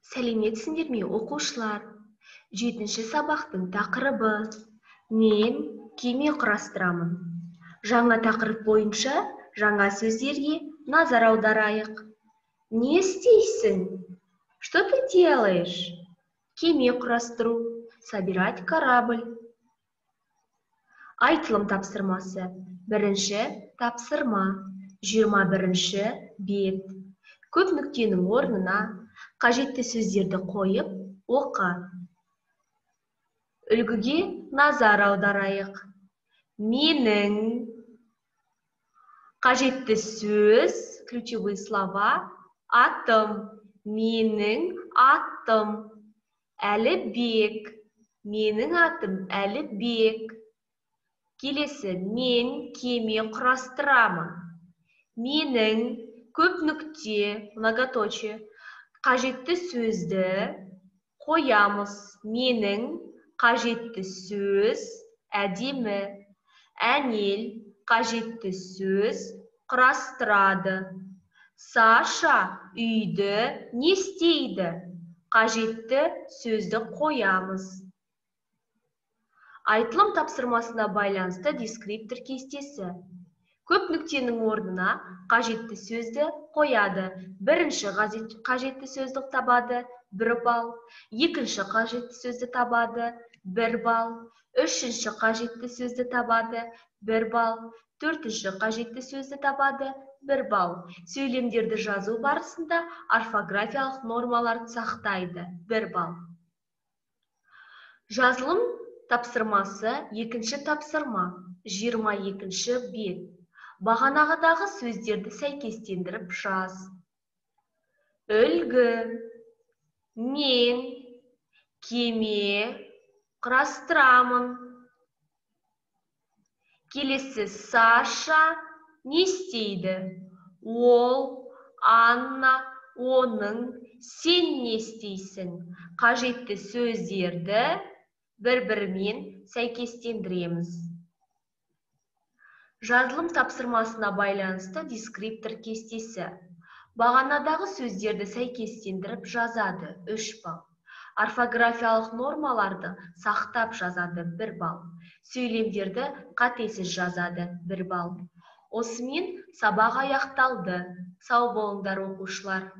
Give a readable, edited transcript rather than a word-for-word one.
Сәлеметсіңдер ме, оқушылар? Жетінші сабақтың тақырыбы: «Мен кеме құрастырамын». Жаңа тақырып бойынша жаңа сөздерге назар аударайық. Не істейсің? Что ты делаешь? Кеме құрастыру, собирать корабль. Айтылым тапсырмасы. Бірінші тапсырма. 21-ші бет. Көп нүктенің орнына қажетті сөздерді қойып, оқы. Үлгіге назар аударайық. Менің, қажетті сөз, ключевые слова, атым, менің атым Әлібек, менің атым Әлібек. Келесі: мен кеме құрастырамын. Менің, көп нүкте, многоточие, қажетті сөзді қоямыз. Менің, қажетті сөз, әдемі. Әнел, қажетті сөз, құрастырады. Саша үйді не істейді? Қажетті сөзді қоямыз. Айтылым тапсырмасына байланысты дескриптор кестесі. Көп нүктенің орнына қажетті сөзді қояды. Бірінші қажетті сөзді табады, 1 балл. Екінші қажетті сөзді табады, 1 балл. Үшінші қажетті сөзді табады, 1 балл. Төртінші қажетті сөзді табады, 1 балл. Сөйлемдерді жазу барысында орфографиялық нормаларды сақтайды, 1 балл. Жазылым тапсырмасы. Екінші тапсырма, 22-ші бет. Бағанағыдағы сөздерді сәйкестендіріп жаз. Үлгі: мен кеме құрастырамын. Келесі: Саша не істейді? Ол, Анна, оның. Сен не істейсің? Қажетті сөздерді бір бірімен сәйкестендіреміз. Жазылым тапсырмасына байланысты дескриптор кестесі. Бағанадағы сөздерді сәйкестендіріп жазады, 3 балл. Орфографиялық нормаларды сақтап жазады, 1 балл. Сөйлемдерді қатесіз жазады, 1 балл. Осымен сабақ аяқталды. Сау болыңдар, оқушылар!